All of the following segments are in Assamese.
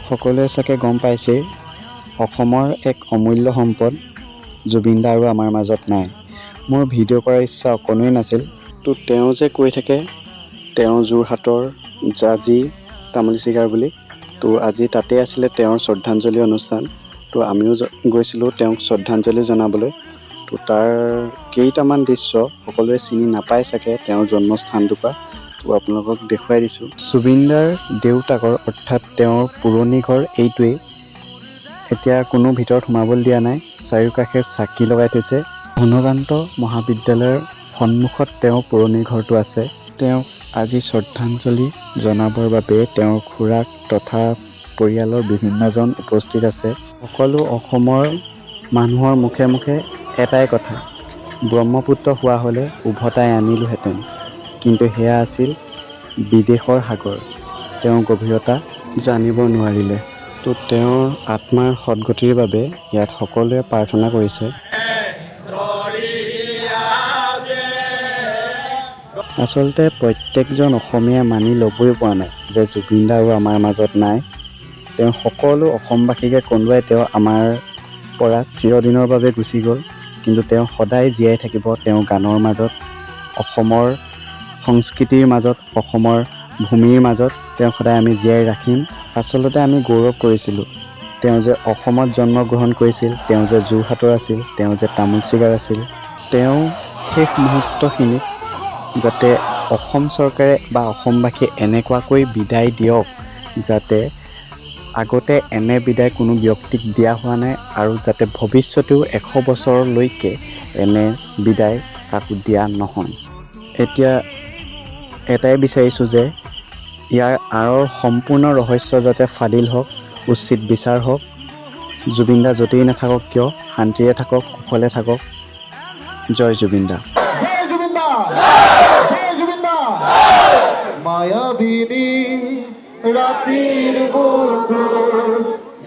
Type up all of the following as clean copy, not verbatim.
সকলোৱে চাগে গম পাইছেই, অসমৰ এক অমূল্য সম্পদ জুবিন দা আৰু আমাৰ মাজত নাই। মোৰ ভিডিঅ' কৰাৰ ইচ্ছা অকণোৱেই নাছিল। তো তেওঁ যে কৈ থাকে তেওঁ যোৰহাটৰ জাজি তামুলীচিগাৰ বুলি, তো আজি তাতেই আছিলে তেওঁৰ শ্ৰদ্ধাঞ্জলি অনুষ্ঠান। তো আমিও গৈছিলোঁ তেওঁক শ্ৰদ্ধাঞ্জলি জনাবলৈ। তো তাৰ কেইটামান দৃশ্য সকলোৱে চিনি নাপায় চাগে তেওঁৰ জন্মস্থানটোৰ পৰা, তো আপোনালোকক দেখুৱাই দিছোঁ। জুবিনদাৰ দেউতাকৰ অৰ্থাৎ তেওঁৰ পুৰণি ঘৰ এইটোৱেই। এতিয়া কোনো ভিতৰত সোমাবলৈ দিয়া নাই, চাৰিওকাষে চাকি লগাই থৈছে। ঘনকান্ত মহাবিদ্যালয়ৰ সন্মুখত তেওঁৰ পুৰণি ঘৰটো আছে। তেওঁক আজি শ্ৰদ্ধাঞ্জলি জনাবৰ বাবে তেওঁৰ খুৰাক তথা পৰিয়ালৰ বিভিন্নজন উপস্থিত আছে। সকলো অসমৰ মানুহৰ মুখে মুখে এটাই কথা, ব্ৰহ্মপুত্ৰ হোৱা হ'লে উভতাই আনিলোহেঁতেন। কিন্তু সেয়া আছিল বিদেশৰ সাগৰ, তেওঁৰ গভীৰতা জানিব নোৱাৰিলে। তো তেওঁৰ আত্মাৰ সদগতিৰ বাবে ইয়াত সকলোৱে প্ৰাৰ্থনা কৰিছে। আচলতে প্ৰত্যেকজন অসমীয়াই মানি ল'বই পৰা নাই যে জুবিন দা আৰু আমাৰ মাজত নাই। তেওঁ সকলো অসমবাসীকে কন্দুৱাই তেওঁ আমাৰ পৰা চিৰদিনৰ বাবে গুচি গ'ল। কিন্তু তেওঁ সদায় জীয়াই থাকিব তেওঁৰ গানৰ মাজত, অসমৰ সংস্কৃতিৰ মাজত, অসমৰ ভূমিৰ মাজত তেওঁক সদায় আমি জীয়াই ৰাখিম। আচলতে আমি গৌৰৱ কৰিছিলোঁ তেওঁ যে অসমত জন্মগ্ৰহণ কৰিছিল, তেওঁ যে যোৰহাটৰ আছিল, তেওঁ যে তামোলচিগাৰ আছিল। তেওঁ শেষ মুহূৰ্তখিনিত যাতে অসম চৰকাৰে বা অসমবাসীয়ে এনেকুৱাকৈ বিদায় দিয়ক যাতে আগতে এনে বিদায় কোনো ব্যক্তিক দিয়া হোৱা নাই আৰু যাতে ভৱিষ্যতেও 100 বছৰলৈকে এনে বিদায় কাকো দিয়া নহয়। এতিয়া এটাই বিচাৰিছোঁ যে ইয়াৰ আঁৰৰ সম্পূৰ্ণ ৰহস্য যাতে ফাদিল হওক, উচিত বিচাৰ হওক। জুবিন দা য'তেই নাথাকক কিয়, শান্তিৰে থাকক, কুশলে থাকক। জয় জুবিন দা। জয় জুবিন দা, জয় জুবিন দা। মায়াবিনী ৰাতিৰ বুকুত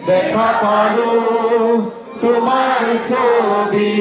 দেখা পালো তোমাৰ ছবি।